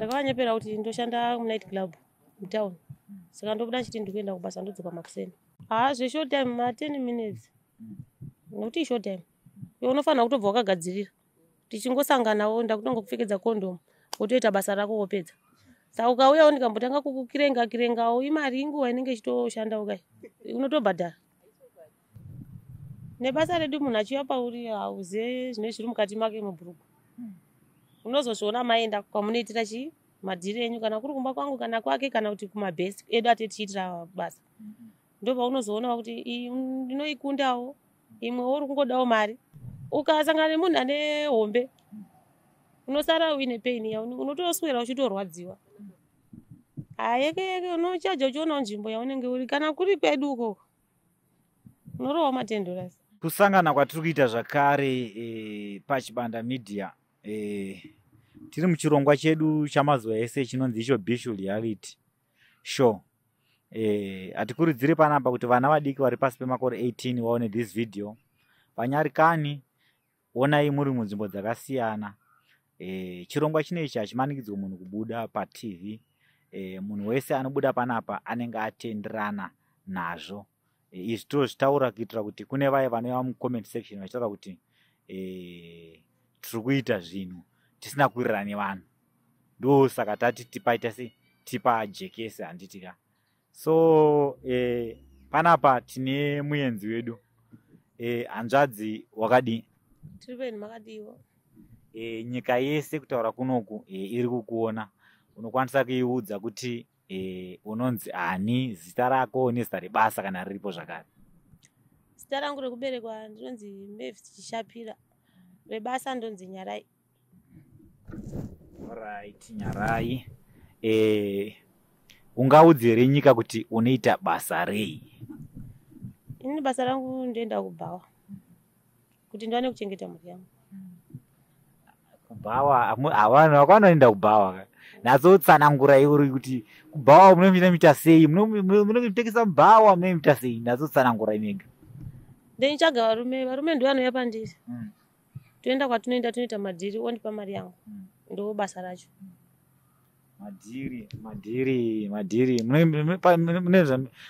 Ndakavanyepera kuti ndoshanda munight club mutown, saka ndobuda ndichiti ndikuenda kubasa, ndodzoka makuseni. Haa, zveshort time, ma10 minutes, nokuti ishort time. Iwe unofanira kutobva wakagadzirira. Tichingosanganawo, ndakutongokupfekedza condom, wotoita basa rako, wopedza. Saka ukauyawo ndikambotanga kukukirenga kirengawo, imari, inguva inenge ichitoshandawo kai, unotobhadhara. Nebasa redu, munhu achiuya pauri, hauzive zvinenge zviri mukati make mubhuruku. Unozozviona maenda kwamunoitira chii, madhiri enyu, kana kuri kumba kwangu, kana kwake, kana kuti kumabhesi edu ate tichiitira basa. Ndopaunozoona kuti iyi ndinoikundawo, imwe uri kungodawo mari. Ukasangana nemunhu ane hombe, unosara uine pain, unotoswera uchitorwadziwa. Hayeke yeke, unochaja uchionawo nzvimbo yaunenge uri. Kana kuri kwedu ukoko, unorohwa ma10 dollars. Kusangana kwatiri kuita zvakare paChibanda Media, tiri muchirongwa chedu chamazuva ese chinonzi icho Bishu Reality Show. Hatikurudziri panapa kuti vana vadiki vari pasi pemakore 18 vaone this video. Vanyarikani, onai muri munzvimbo dzakasiyana. Chirongwa chinechi hachimanikidzwe munhu kubuda paTV. Munhu wese anobuda panapa anenge atenderana nazvo. Izvi tozvitaura kuitira kuti kune vaya vanouya mucomment section vachitaura kuti tiri kuita zvinhu tisina kuwirirana nevanhu. Ndosaka tati tipaita sei, tipajekese, handiti ka? So panapa tine muenzi wedu. Hanzvadzi, wakadii? Tiri peni, makadiwo? Nyika yese kutaura kunoku iri kukuona. Unokwanisa kuiudza kuti unonzi ani, zita rako nezita rebasa kana riripo zvakare? Zita rangu rekuberekwa ndinonzi Mavis Chishapira, rebasa ndonzi Nyarai. Alright, Nyarai, ungaudze here nyika kuti unoita basa rei? Inini basa rangu ndoenda kubhawa kuti ndiwane kuchengeta mhuri yangu. Kubhawa? Vanhu vakanoenda kubhawa ka. Natsotsanangura uri kuti kubhawa munoita sei, munotengesa mubhawa, munoita sei? Natsotsanangura imega. Ndenichaga varume. Varume ndo vanouya pandiri. Toenda kwatinoenda, tonoita madhiri, ondipa mari yangu. Ndo basa racho. Madhiri, madhiri, madhiri.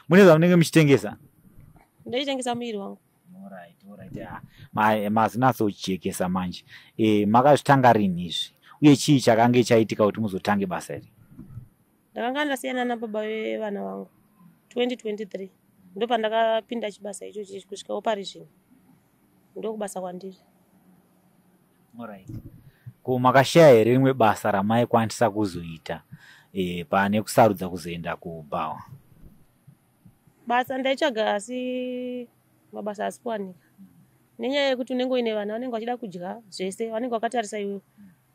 Mune zvamunenge muchitengesa? Ndochitengesa muviri wangu. Alright. Ah, mazinatsochekesa manje. Makazvitanga rini izvi, uye chii chakange chaitika kuti muzotange basa iri? Ndakanga ndasiyana nababa vevana vangu 2023, ndopandakapinda chibasa ichochi kusvikawo pari zvino. Ndokubasa kwandiri. Alright. Ko makashaya here rimwe basa ramaikwanisa kuzoita pane kusarudza kuzoenda kubhawa? Basa ndaitsvaga, asi mabasa asi kuwanika nenyaya yekuti unenge uine vana vanenge vachida kudya zvese, vanenge vakatarisa iwewe.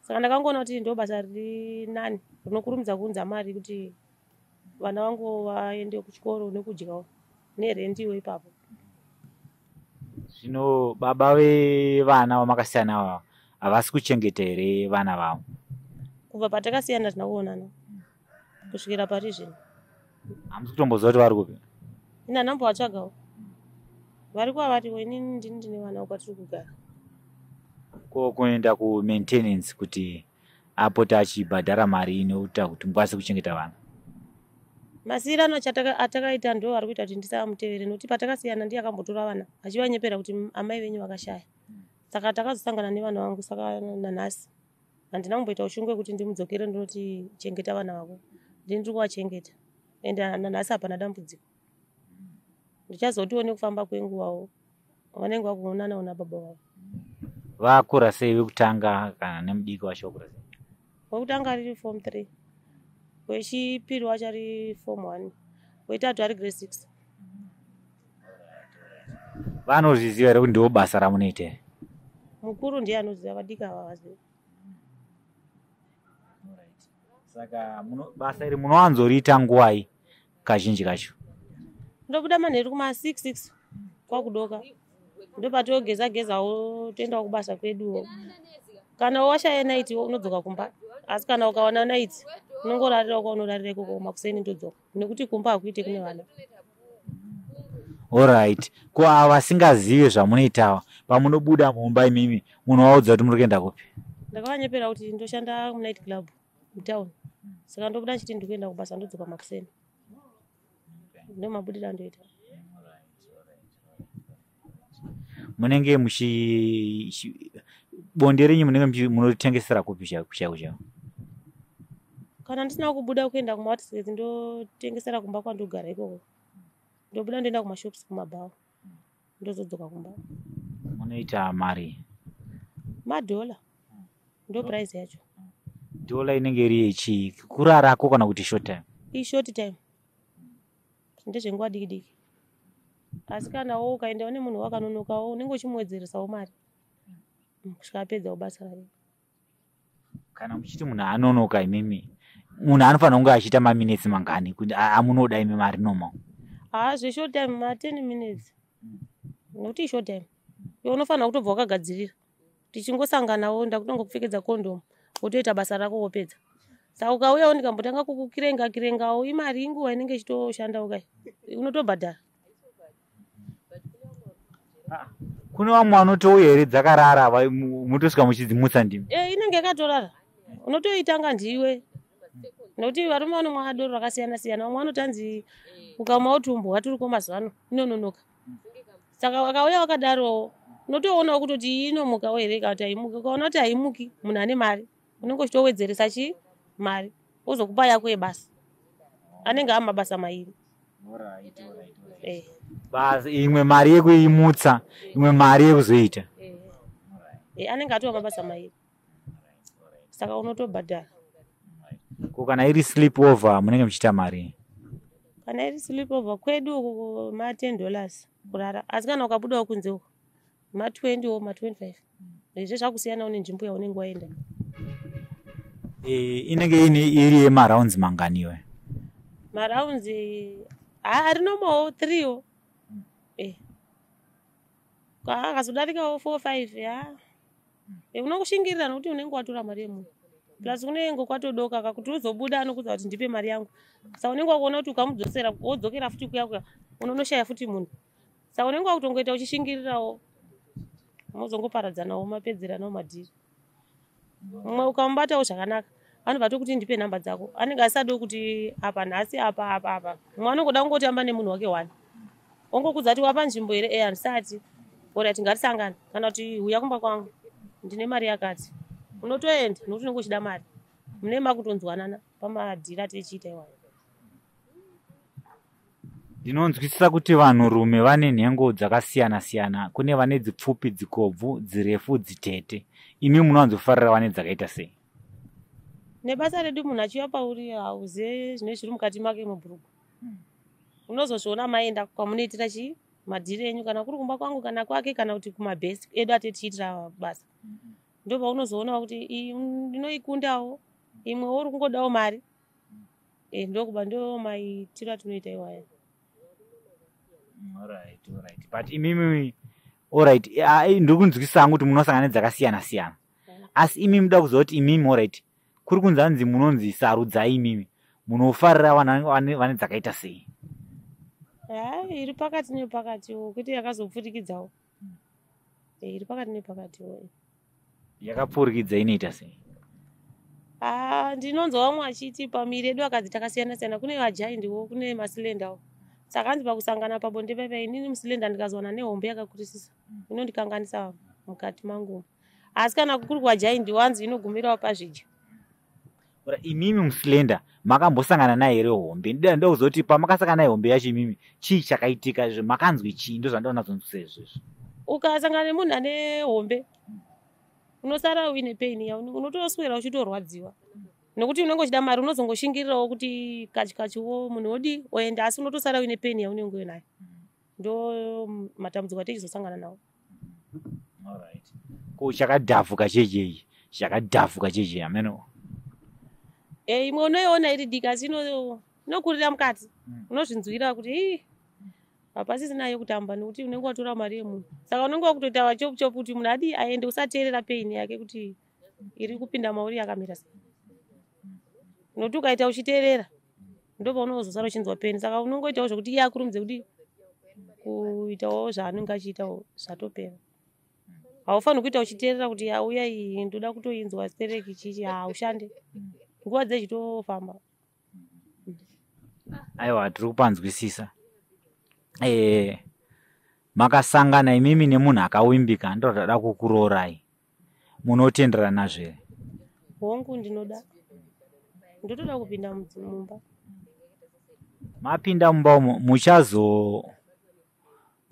Saka ndakangoona kuti ndo basa riri nani, rinokurumidza kuunza mari kuti vana vangu vaende kuchikoro nekudyawo nerendiwo ipapo. Zvino baba vevana vamakasiyana vava havasi kuchengeta here vana vavo? Kubva patakasiyana tina kuonana kusvikira pari zvino. Hamusi kutomboziva kuti vari kupi? Ina ndambovatsvagawo, vari kwavariwo. Inini ndini ndine vana kwatiri kugara. Ko kuenda kumaintenance kuti apote achibhadhara mari inoita kuti mukwanise kuchengeta vana? Masiyirano atakaita ndo ari kuita kuti ndisamutevere, nokuti patakasiyana ndiye akambotora vana achivanyepera kuti amai venyu vakashaya. Saka takazosangana nevana vangu. Saka nanhasi handina kumboita ushungu hwekuti ndimudzokere ndinoti chengeta vana vako. Ndini ndiri kuvachengeta, ende nanhasi hapana dambudziko. Ndichazotiwo nekufamba kwenguvawo vanenge vakuonanawo nababa vavo. Vakura sei vekutanga, kana nemudiki wacho vakura sei? Wekutanga ari form 3, wechipiri wacho ari form 1, wetatu ari grade 6. Vanozviziva here kuti ndiwo basa ramunoita here? Mukuru ndiye anoziva, vadiki ava havazivi. Saka basa iri munowanzoriita nguwai kazhinji kacho? Ndobuda manheru kuma6 6 kwakudoka, ndopatogeza gezawo, toendawo kubasa kweduwo. Kana washaya night, unodzoka kumba, asi kana ukawana night, unongorarira kwaunorarira ikoko. Makuseni ndodzoka, nekuti kumba hakuite, kune vana. Alright. Ko ava vasingazivi zvamunoitawa, pamunobuda mumba imimi munovaudza kuti muri kuenda kupi? Ndakavanyepera kuti ndoshanda munight club. Mutauni. Saka ndobuda ndichiti ndikuenda kubasa, ndodzoka makuseni. Ndo mabudiro andoita. Munenge muchi bonde renyu munenge munotengesera kupi chaiko chaiko? Kana ndisina kubuda kuenda kumaWatsons, ndotengesera kumba kwandogara ikoko. Ndobuda ndoenda kumashops, kumabhawa, ndozodzoka kumba. Munoita mari? Madhola ndo price yacho. Dhola inenge iri yechii? Kurarako kana kuti short time? Ishort time, ndezvenguva diki diki. Asi kanawo ukaendawo nemunhu wakanonokawo, unenge uchimuwedzeresawo mari kusvika apedzawo basa rake. Kana muchiti munhu anonoka, imimi munhu anofanira kunge achiita maminutes mangani kuti amunoda imi mari normal? Haa, zveshort time ma10 minutes, nekuti ishort time. Iwe unofanira kutobva wakagadzirira. Tichingosanganawo, ndakutongokupfekedza kondomu, wotoita basa rako, wopedza. Saka ukauyawo ndikambotanga kukukirenga kirengawo, imari, inguva inenge ichitoshandawo kai, unotobhadhara. Kune vamwe vanotouya here dzakarara, motosvika muchidzimutsa ndimi? E, inenge yakatorara, unotoitanga ndiwe, nekuti varume vanomwa doro rakasiyana siyana. Vamwe vanotanzi ukamwawo tumbwa turiko mazuva ano, inononoka. Saka akauya wakadarowo, unotoonawo kutoti iyi inomukawo here kana kuti haimuki. Ukaona kuti haimuki, munhu ane mari, unenge uchitowedzeresa chi mari, wozokupa yako yebasa. Anenge amabasa mairi. Basa imwe mari yekuimutsa, imwe mari yekuzoita. Anenge atova mabasa mairi, saka unotobhadhara. Ko kana iri sleep over, munenge muchiita mari? Kana iri sleep over, kwedu uku ma10 dollars kurara. Asi kana ukabudawo kunze uku, ma20 wo, ma25. Izvo zvakusiyanawo nenzvimbo yaunenge waenda. Inenge ine iri yemarounds manganiwe? Marounds haa, rinomawo threewo. Akazodarikawo four, five, ha, unokushingirira nokuti unenge watora mari yemunhu, plus kunenge kwatodoka kakuti uzobuda anokudza kuti ndipe mari yangu. Saka unenge wakuona kuti ukamudzosera, wodzokera futi kuya kuya, unonoshaya futi munhu. Saka unenge wakutongoita uchishingirirawo, mozongoparadzanawo, mapedzeranawo madhiri. Mumwe ukamubatawo zvakanaka, anobva tokuti ndipe nhamba dzako. Anenge asisadiwo kuti apa nhasi, apa apa apa. Mumwe anongoda kungotamba nemunhu wake one, ongokudza kuti wapa nzvimbo here? E, handisati. Alright, ngatisangane, kana kuti huya kumba kwangu, ndine mari yakati. Unotoenda nokuti unenge uchida mari. Mune makutonzwanana pamadhiri atichiita iwayo. Ndinonzwisisa kuti vanhurume vane nhengo dzakasiyana siyana. Kune vane dzipfupi, dzikobvu, dzirefu, dzitete. Imi munowanzofarira vane dzakaita sei? Nebasa redu, munhu achiuya pauri, hauzive zvinenge zviri mukati make mubhurugwa. Unozozviona maenda kwamunoitira chii madhiri enyu, kana kuri kumba kwangu kana kwake, kana kuti kumabhesi edu ati tichiitira basa. Ndo paunozoonawo kuti iyi ndinoikundawo, imwe uri kungodawo mari. Ndokuba ndo maitiro atinoita iwaya. Alright, but imimi, alright, ndiri kunzwisisa hangu kuti munosangana nedzakasiyana siyana, asi imimi muda kuziva kuti imimi, alright, kuri kunzi hanzi munonzi sarudzai, imimi munofarira vane dzakaita sei? Ha, iri pakati nepakatiwo, kwete yakazopfurikidzawo. Iri pakati nepakatiwo. Yakapfurikidza inoita sei? Ah, ndinonzwa vamwe vachiti pamiri yedu akadzi takasiyana siyana. Kune vajaindiwo, kune maslenderwo. Saka hanzi pakusangana pabonde paipa, inini muslender ndikazowana nehombe yakakurisisa, inondikanganisa mukati mangu. Asi kana kuri kuvajaindi, wanzi inogumirawo pazvidya. Ora, imimi muslender makambosangana naye here hombe? Ndoda kuzoti pamakasangana naye hombe yacho, imimi chii chakaitika? Izvo makanzwi chii? Ndo zvandoda nazonzwisa izvezvo. Ukasangana nemunhu ane hombe, unosara uine pain ya unotoswera uchitorwadziwa, nekuti unenge uchida mari. Unozongoshingirirawo kuti kachi kachiwo munhu wodi oenda, asi unotosara uine pain yaunenge uinayo. Ndo matambudziko atichizosangana nawo. Alright. Ko chakadhavhuka chechechi, chakadhavhuka cheche, ameno? Imwe unoiona iri diki, asi inokurira mukati. Unozvinzwira kuti ii, hapasisina yekutamba, nekuti unenge watora mari yemunhu. Saka unenge wakutoita wachopu chopu kuti munhu adi aende, usateerera pain yake kuti iri kupinda mauri yakamira sei, nokuti ukaita uchiteerera, ndo paunozosara uchinzwa pain. Saka unongoitawo zvokuti iye akurumidze kuti kuitawo zvaanenge achiitawo, zvatopera. Haufaniri kuita uchiteerera kuti auya iyi, ndoda kutoinzwa stereki chichi, haushandi. Nguva dzechitofamba. Aiwa, tiri kupanzwisisa. Makasangana imimi nemunhu akawimbika, ndoda kukuroorai, munotenderana zvere? Hongu, ndinoda, ndotoda kupinda mumba. Mapinda mumba umo,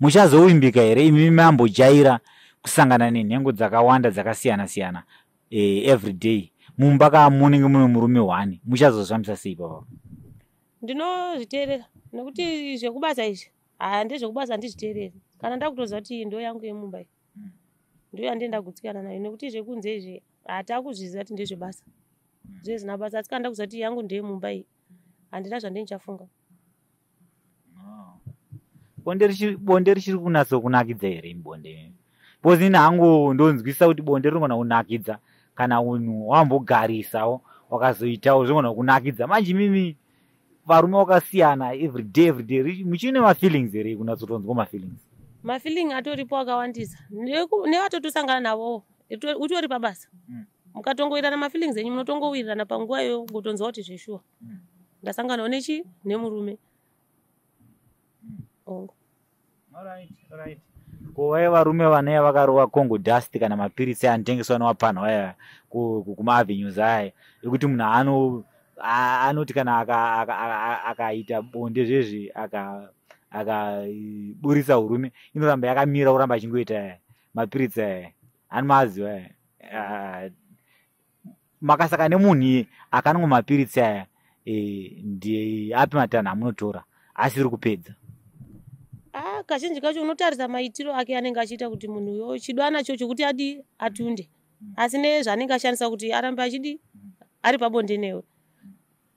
muchazowimbika here imimi mambojaira kusangana nenhengo dzakawanda dzakasiyana siyana every day? Mumba ka munenge mune murume one, muchazozvambisa sei papa? Ndinozviteerera, nekuti zvekubasa izvi, haa, ndezvekubasa, handizviteereri. Kana ndakutoziva kuti iyi ndo yangu yemumba, iyi ndo yandenda kugutsikana nayo, nekuti zvekunze izvi hatakuzviziva kuti ndezvebasa, zvezvina basa. Asi kana ndakuziva kuti yangu ndeyemumba iyi, handina zvandinichafunga. Bonde richiri kunatsokunakidza here imi bonde? Because ini hangu ndonzwisisa kuti bonde rinogona kunakidza kana unhu wambogarisawo, wakazoitawo, zvinogona kunakidza. Manje imimi varume wakasiyana every day, every day, muchine mafeelings here, kunatsotonzwa mafeelings? Mafeeling atoripo akawandisa. Nevatotosangana navowo utori pabasa, mukatongowirirana mafeelings enyu, munotongowirirana panguva iyoyo, kutonzwa kuti zveshuwa ndasanganawo nechi nemurume. Ongo. Ko vaya varume vanaya vakarova Congo dust kana mapiritsi anotengeswa newapanhu vaya kumaavenues aya, ekuti munhu anoti kana akaita bonde zvezvi, akaburisa urume, inoramba yakamira, kuramba achingoita mapiritsi aya, anomaziva aya? Makasaka nemunhu iye akanwa mapiritsi aya, ndiapi matanho amunotora asiri kupedza? Ah, kazhinji kacho unotarisa maitiro ake anenge achiita, kuti munhu uyo chido anacho chokuti adi atunde, asi nezvaanenge ashandisa kuti arambe achidi ari pabonde newe.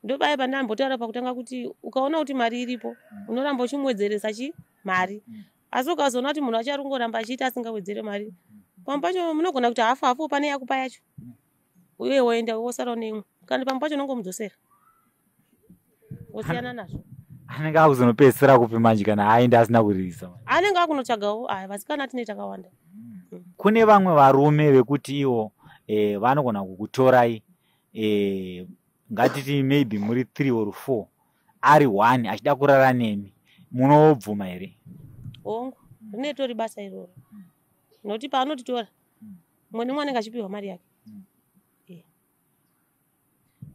Ndopaya pandambotaura pakutanga kuti ukaona kuti mari iripo, unoramba uchimuwedzeresa chi mari. Asi ukazoona kuti munhu acho ari kungoramba achiita asingawedzere mari, pamwe pacho munogona kuti hafu hafu pane yakupa yacho, uye woenda wosarawo neimwe, kana pamwe pacho unongomudzosera, wosiyana nazvo. Anenge akuzonopedzisira kupi manje kana aenda asina kuririsa? Anenge akunotsvagawo aya vasikana tine takawanda. Kune vamwe varume vekuti ivo vanogona kukutorai, ngatiti maybe muri 3 or 4, ari 1 achida kurara nemi, munobvuma here? Hongu, rine tori basa iroro, nokuti paanotitora mumwe nemumwe anenge achipiwa mari yake.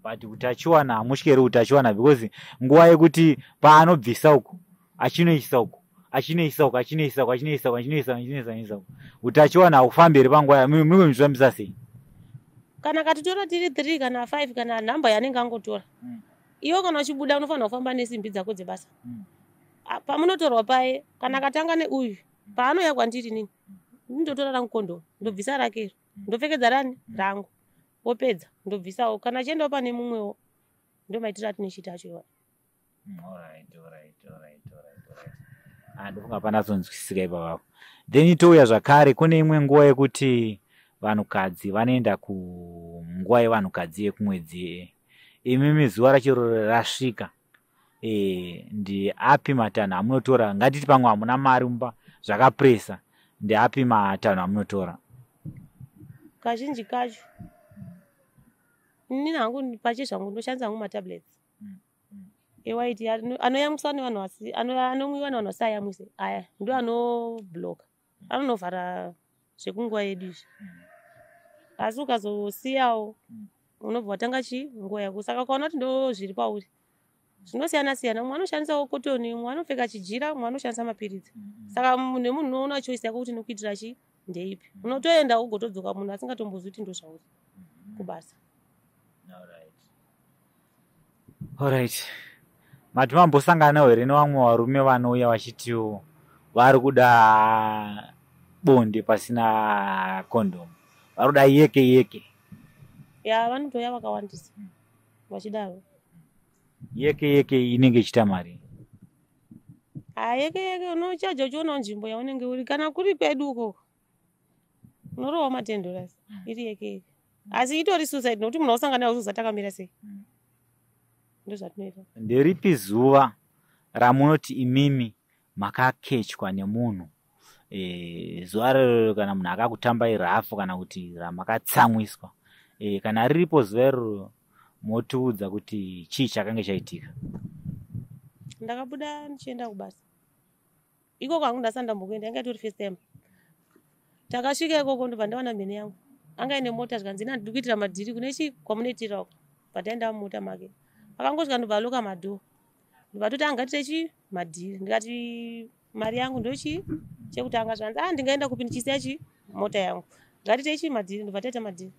But utachiwana hamutyi here utachiwana? Because nguva yekuti paanobvisa uku achinoisa uku, achinoisa uku, achinoisa uku, achinoisa uku, achinoisa uku, achinoisa, achinoisa uku, utachiwana haufambi here panguva munenge muchifambisa sei? Kana akatitora tiri 3 kana 5 kana nhamba yaanenge angotora, iwe kana uchibuda unofanira kufamba nesimbi dzako dzebasa. Pamunotorwa paye, kana akatanga neuyu, paanouya kwandiri nini ndindotora rangu kondomu, ndobvisa rake iro, ndopfekedza rani rangu, wopedza ndobvisawo. Kana achiendawo pane mumwewo, ndo maitiro atinochiita acho iwayo. Alright. Ah, ndofunga panatsonzwisisika ipapapo. Then touya zvakare kune imwe nguva yekuti vanhukadzi vanoenda kunguva yevanhukadzi yekumwedzi. Imimi zuva racho rasvika, ndiapi matanho amunotora? Ngatiti pamwe hamuna mari mumba, zvakapresa, ndiapi matanho amunotora? Kazhinji kacho inini hangu pachezvangu ndoshandisa hangu matablets ewhite anoyamwiswa nevanhu vasi anomwiwa nevanhu vasayamwise. Aya ndo anobloka, anonovhara zvekunguva yedu izvi. Asi ukazosiyawo, unobva watanga chi nguva yako. Saka ukaona kuti ndo zviri pauri, zvinosiyana siyana. Mumwe anoshandisawo kotoni, mumwe anopfeka chijira, mumwe anoshandisa mapiritsi. Saka munhu nemunhu unoona choice yako kuti inokuitira chi ndeipi. Unotoenda ugotodzoka munhu asingatombozwi kuti ndo zvauri kubasa. Alright, mati mambosanganawo here nevamwe varume vanouya vachitiwo vari kuda bonde pasina kondomu, vari kuda yeke yeke? Ya, vanotouya vakawandisa vachidaro. Yeke yeke inenge ichiita mari? Ha, yeke yeke unochaja uchionawo nzvimbo yaunenge uri. Kana kuri kwedu ukoko, unorohwa ma$10 iri yeke yeke, asi itori suicide, nokuti munhu ausangana naye uzoziva takamira sei. Ndozvatinoita. Nderipi zuva ramunoti imimi makakechwa nemunhu, zuva rero kana munhu akakutambai rafu, kana kuti ramakatsamwiswa, kana riripo zuva iroro? Motiudza kuti chii chakange chaitika. Ndakabuda ndichienda kubasa ikoko, hangu ndasati ndambokuenda, yanga itori first time. Takasvika ikoko, ndobva ndawana mhene yangu anga ine mota. Zvikanzi, "Ina ndiri kuitira madhiri kune chi kwamunoitira uko." Pataenda mumota make, akangosvika ndobva aloka madoor, ndobva toti angatite chi madhiri. Ndikati mari yangu ndochi chekutanga. Zvanzi, "A, ndingaenda kupi ndichisiya chi mota yangu? Ngatite chi madhiri." Ndobva taita madhiri.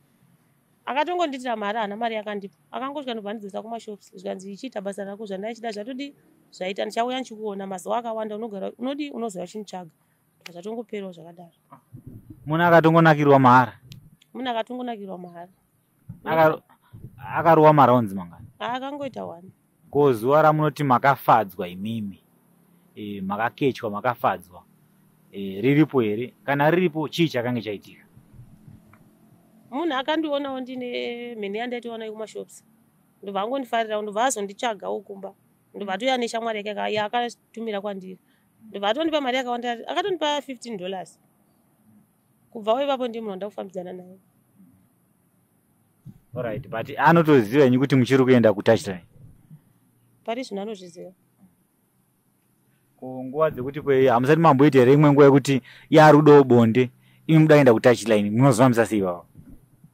Akatongondiitira mari, haana mari yakandipa. Akangosvika ndobva ndidzosa kumashops. Zvikanzi, "Ichiita basa rako, zvandaichida zvatodi zvaita, ndichauya ndichikuona mazuva akawanda, unogara unodi unozouya uchinditsvaga." Zvatongoperawo zvakadaro. Munhu akatongonakirwa mahara? Munhu akatongonakirwa mahara. Akarowa marounds mangani? Akangoita one. Ko zuva ramunoti makafadzwa imimi, makakechwa, makafadzwa, riripo here? Kana riripo, chii chakange chaitika? Munhu akandionawo ndine mhene yandaitoona yekumashops, ndobva angondifarirawo, ndobva azonditsvagawo kumba, ndobva atouya neshamwari yake yaakatumira kwandiri, ndobva atondipa mari yakawanda, akatondipa $15. Kubvawo ipapo ndiye munhu wanda kufambidzana naye. Alright, but anotoziva henyu kuti muchiri kuenda kutouchline? Pari zvino anozviziva. Ko nguva dzekuti hamusati mamboita here imwe nguva yekuti yarudo bonde, imi muda kuenda kutouchline, munozofambisa sei ivavo?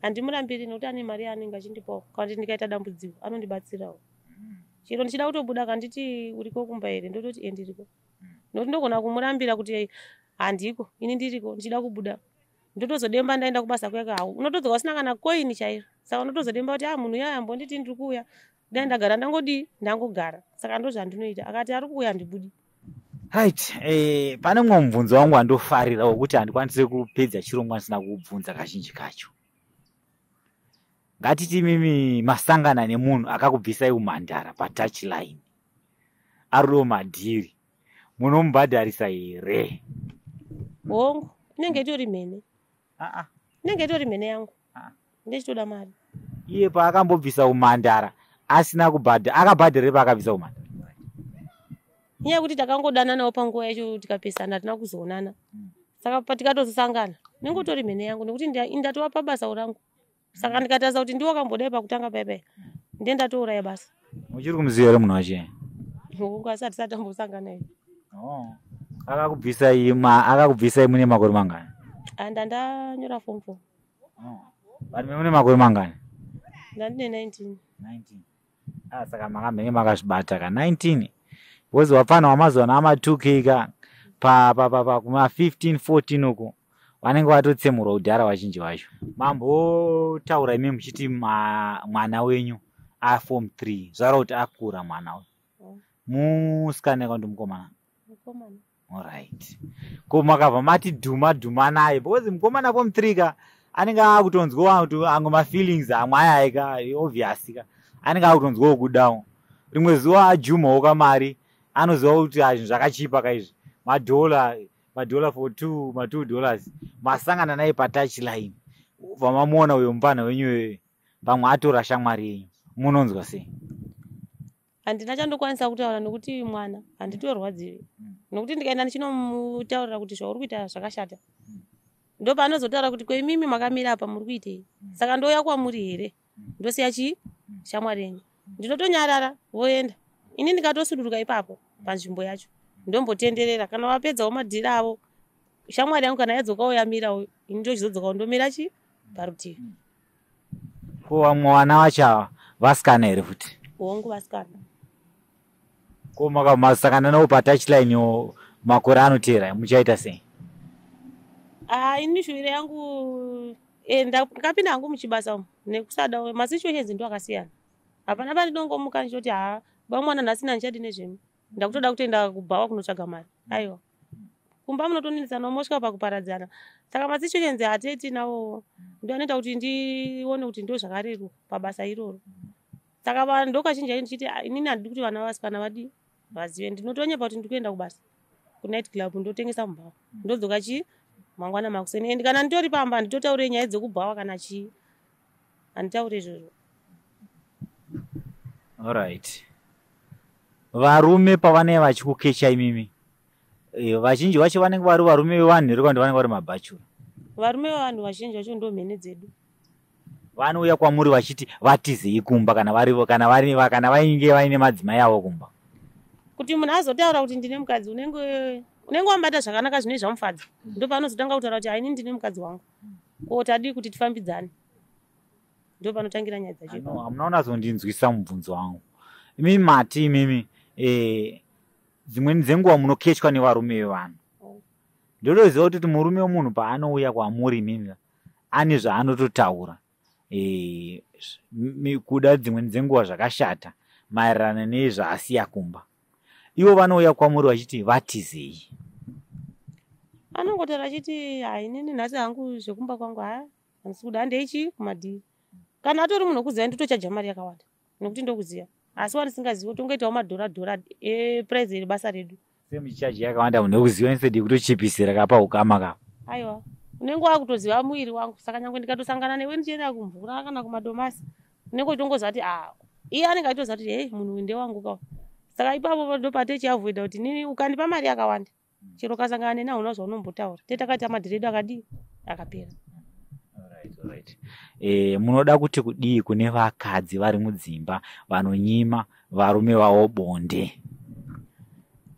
Handimurambiri, nokuti ane mari yaanenge achindipawo. Kana kuti ndikaita dambudziko, anondibatsirawo. Chero ndichida kutobuda, kanditi, "Uriko kumba here?" Ndototi, "E, ndiriko," nokuti ndogona kumurambira kuti handiko, ini ndiriko, ndichida kubuda. Ndotozodemba ndaenda kubasa kuyaka hawo, unotodzoka usina kana koini chairo. Saka unotozodemba kuti, "A, munhu uya ambonditi ndiri kuuya, dai ndagara ndangodii, ndangogara." Saka ndo zvandinoita, akati ari kuuya, handibudi. Right, pane mumwe mubvunzo wangu wandofarira wekuti handikwanisi kupedza chirongwa ndisina kuubvunza kazhinji kacho. Ngatiti imimi masangana nemunhu akakubvisai umhandara patouchline, ariwo madhiri, munomubhadharisa here? Hongu, inenge itori mhene. Ah, ah. Inenge itori mhene yangu. Ah. Ndechitoda mari. Iye paakambobvisa umhandara asina kubhadhara, akabhadharire paakabvisa umhandara? Inyaya yekuti takangodananawo panguva yacho, tikapesana, hatina kuzoonana. Saka patikatozosangana, inenge mhene yangu, nekuti ndatova pabasa rangu. Saka ndikatarisa kuti ndiwo kambodai pakutanga paipai, ndiye ndatouraya basa. Muchiri kumuziva here munhu wacho? Hongu, asi hatisati tambosangana here. Oh. Akakubvisai mune makore mangani? Anda ndanyora form 4. Oh. But mune makore mangani? Ndandine 19. 19. Ah, saka makamhenge makazvibata ka 19, because wapfana wamazuva ano ama 2K ka pa pa pa pa kuma 15 14 uko vanenge vatotsemurwa kudhara vazhinji vacho. Mambotaura imi muchiti mwana wenyu aform 3, zvara kuti akura mwana uyu. Musikana kana kuti mukomana? Mukomana. Alright, ko makabva mati dhuma dhuma naye, because mukomana form 3 ka anenge akutonzwawo kuti amwe mafeelings amwe ayai ka, obvious ka anenge akutonzwawo kudawo. Rimwe zuva ajumawo kamari, anoziva kuti zvinhu zvakachipa kaizvi, madhola, madhola for two, ma$2. Masangana naye patouch line, ubva mamuona uyo mupana wenyu iyoyo, pamwe atora shamwari yenyu, munonzwa sei? Handina chandokwanisa kutaura, nokuti mwana handitorwadziwi, nokuti ndikaenda ndichinomutaurira kuti zvauri kuita zvakashata, ndopaanozotaura kuti, "Kweimimi makamira apa muri kuitei? Saka ndouya kwamuri here, ndosiya chii shamwari yenyu?" Ndinotonyarara, voenda. Ini ndikatosuduruka ipapo panzvimbo yacho, ndombotenderera. Kana vapedzawo madhiri avo, shamwari yangu kana yadzokawo yamirawo, ini ndochizodzokawo ndomira chi parutivi. Ko vamwe vana vacho ava vasikana here futi? Hongu, vasikana. Ko masangana navo patouchline makore anoteera, muchaita sei? Ah, ini shuviro yangu, ndakapinda hangu muchibasa umu nekusada. Masituations ndo akasiyana. Hapana pandinongomuka ndichoti, "Ha, bamwana, nhasi nandichadi nezvemi, ndakutoda kutoenda kubhawa kunotsvaga mari." Aiwa, kumba munotonetsana, mosvika pakuparadzana. Saka masituations ateti nawo ndo anoita kuti ndione kuti ndo zvakareruka pabasa iroro. Saka ndokazhinji ai ndichiti, "Ah, inini handidi kuti vana vasikana vadi vazive." Ndinotonyepa kuti ndiri kuenda kubasa kunight club, ndotengesa mubhawa, ndodzoka chii mangwana makuseni. And kana nditori pamba, handitotaure nyaya dzekubhawa kana chii, handitauri izvozvo. Alright, varume pavanenge vachikukecha imimi, vazhinji vacho vanenge vari varume vevanhu here, kana kuti vanenge vari mabhachura? Varume vevanhu vazhinji vacho ndo mhene dzedu. Vanouya kwamuri vachiti vatizei kumba kana vari kana vari kana vainge vaine madzimai avo kumba? Kuti munhu azotaura kuti ndine mukadzi, unenge wamubata zvakanaka, zvine zvamufadza, ndopaanozotanga kutaura kuti haini, ndine mukadzi wangu, ko tadii kuti tifambidzane? Ndo panotangira nyaya dzacho. No, hamuna unazondinzwisa mubvunzo wangu. Imimi mati imimi dzimweni dzenguva munokechwa nevarume vevanhu. Ndotoziva kuti murume wemunhu paanouya kwamuri imimi ane zvaanototaura, kuda dzimweni dzenguva zvakashata maererano nezvaasiya kumba. Ivo vanouya kwamuri vachiti vatizei? Anongotaura achiti, "Hainini, nhasi hangu zvekumba kwangu ha handisi kuda, handeichi kumadhiri." Kana atori munhu wekuziva, nditochaja mari yakawanda nekuti ndokuziva, asi wandisingazivi tongoitawo madhora dhora eprice rebasa redu. Semuchichaji yakawanda munhu wekuziva instead yekutochipisira kapa ukama ka? Aiwa, unenge wakutoziva muviri wangu, saka nyange ndikatosangana newe ndichienda kumvura kana kumadomasi, unenge uchitongoziva kuti a iye anenge achitoziva kuti hei, munhu uyu ndewangu ka. Saka ipapo ndopatichiavoida kuti nini ukandipa mari yakawanda, chero ukasangana neni hauna zvaunombotaura, te takaita madhiri edu akadii, akapera. Alright. Munoda kuti kudii kune vakadzi vari mudzimba vanonyima varume vavo bonde?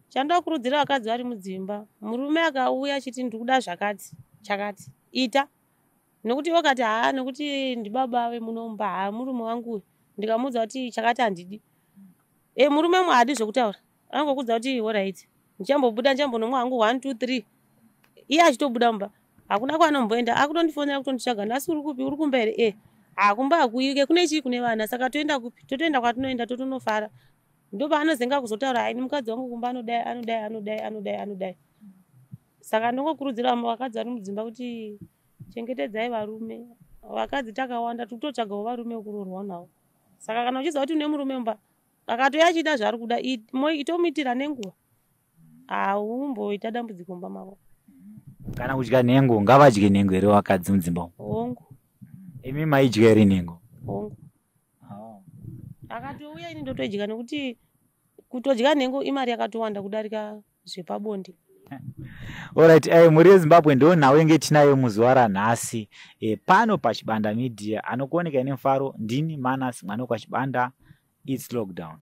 Chandoda kurudzira vakadzi vari mudzimba, murume akauya achiti ndiri kuda zvakati chakati, ita, nekuti wakati haa, nekuti ndibaba vemunomba, haa, murume wangu uyu, ndikamuudza kuti chakati handidi, murume mwe haadi zvekutaura, anongokudza kuti alright, ndichambobuda, ndichambonomwa hangu 1 2 3. Iye achitobuda mumba, hakuna kwanomboenda, akutondifonera kutonditsvaga, "Nhasi uri kupi? Uri kumba here?" Ha, kumba hakuike, kune chii? Kune vana, saka toenda kupi? Totoenda kwatinoenda, totonofara. Ndopaanozenga kuzotaura, "Haini, mukadzi wangu kumba anodai, anodai, anodai, anodai, anodai." Saka ndongokurudzira vakadzi vari mudzimba kuti chengetedzai varume. Vakadzi takawanda, tiri kutotsvagawo varume vekuroorwa navo, saka kana uchiziva kuti une murume mumba akatouya achiita zvaari kuda, itomuitira nenguva, haumboita dambudziko mumba mavo. Kana kudya nhengo, ngavadye nhengo here vakadzi mudzimba umu? Hongu. Imi maidya here nhengo? Hongu, akatouya ini ndotoidya, nekuti kutodya nhengo imari yakatowanda kudarika zvepabonde. Alright, mhuri yeZimbabwe, ndo nhau yenge tinayo muzuva ranhasi pano paChibanda Media. Anokuoneka nemufaro ndini Manas mwana wekwaChibanda. It's lockdown.